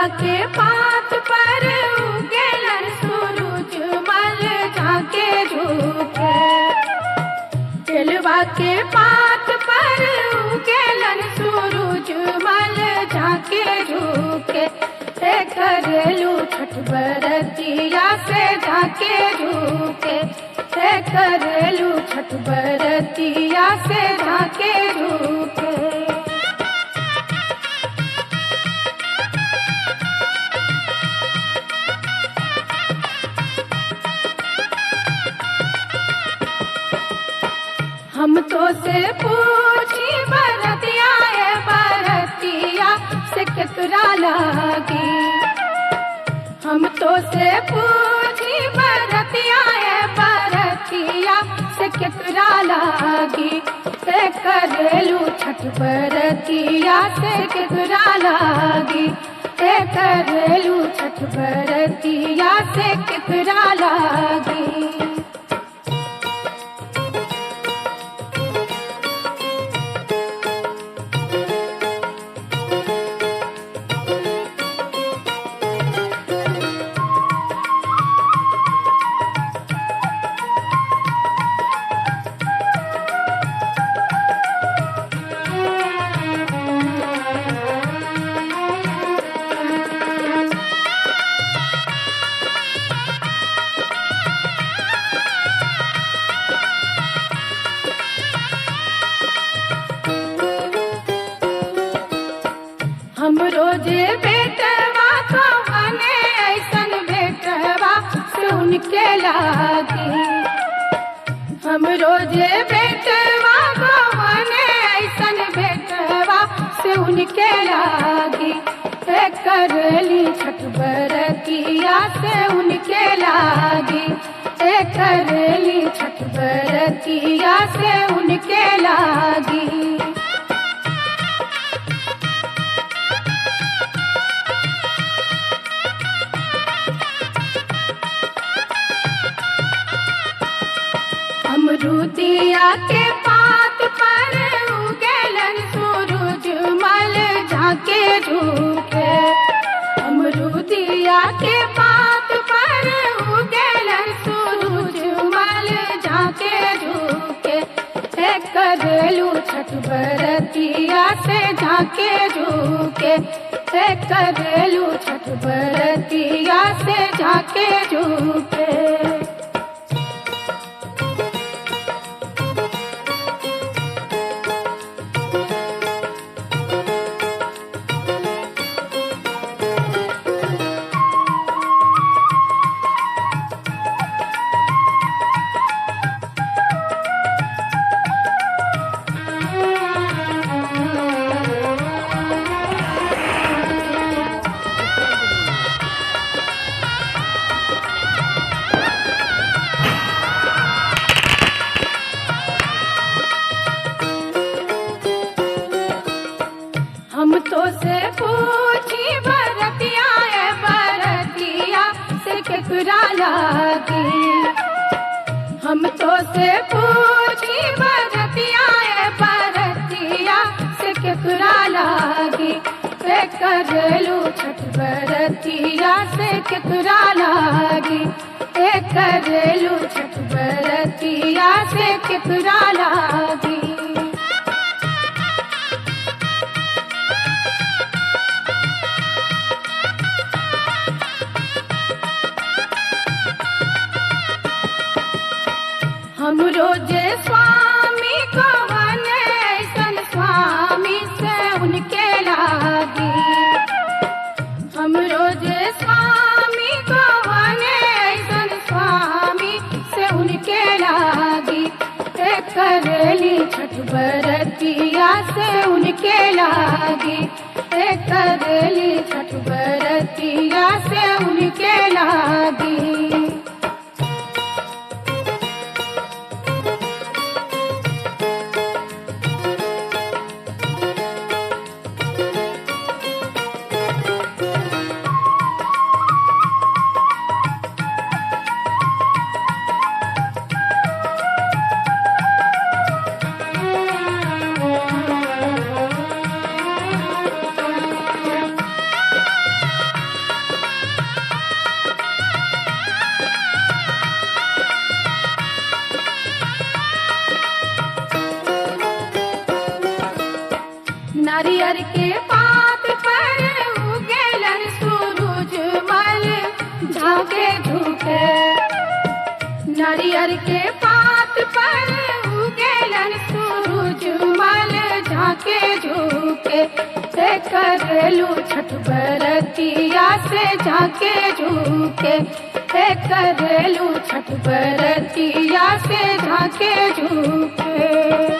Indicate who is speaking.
Speaker 1: के पात पर उगेलन सूरज मल झाके झूके। केलवा के पात पर उगेलन सूरज मल झाके झूके। हे करेलू छठ बरतिया से झाके झूके। हे करेलू छठ बरतिया से झाके झूके। हम तो से पूछी बरतिया ए बरतिया से केकरा लागी। हम तो से पूछी बरतिया ए बरतिया से केकरा लागी। से करेलू छठ बरतिया से केकरा लागी। से करेलू छठ बरतिया से केकरा लागी। हम रोजे बेटवा कवने ऐसन बेटवा से उनके लागी। हम रोजे बेटवा कवने ऐसन बेटवा से उनके लागी। हे करली छठ बरतिया से उनके लागी। हे करली छठ बरतिया से उनके लागी। अमरुदिया के पात पर उगेलन सूरज मल झाके झूके। अमरुदिया के पात पर उगेलन सूरज मल झाके झूके। हे करेलू छठ बरतिया से झाके झूके। हे करेलू छठ बरतिया से झाके झूके। हम तो से पूछी बरतिया ए बरतिया से केकरा लागी। हम तो से पूछी बरतिया ए बरतिया से केकरा लागी। हे करेलू छठ बरतिया से केकरा लागी। हे करेलू छठ बरतिया से केकरा लागी। हम रोजे स्वामी कवने ऐसन स्वामी से उनके लागी। हम रोजे स्वामी कवने ऐसन स्वामी से उनके लागी। हे करेली छठ बरतिया से उनके लागी। हे करेली छठ बरतिया से उनके लागी। नारियर के पात पर उगेलन सूरज मल झाके झुके। नारियर के पात पर उगेलन सूरज मल झाके झुके। से करेलू छठ बरतिया से झाके झुके। हे करेलू छठ बरतिया से झाके झुके।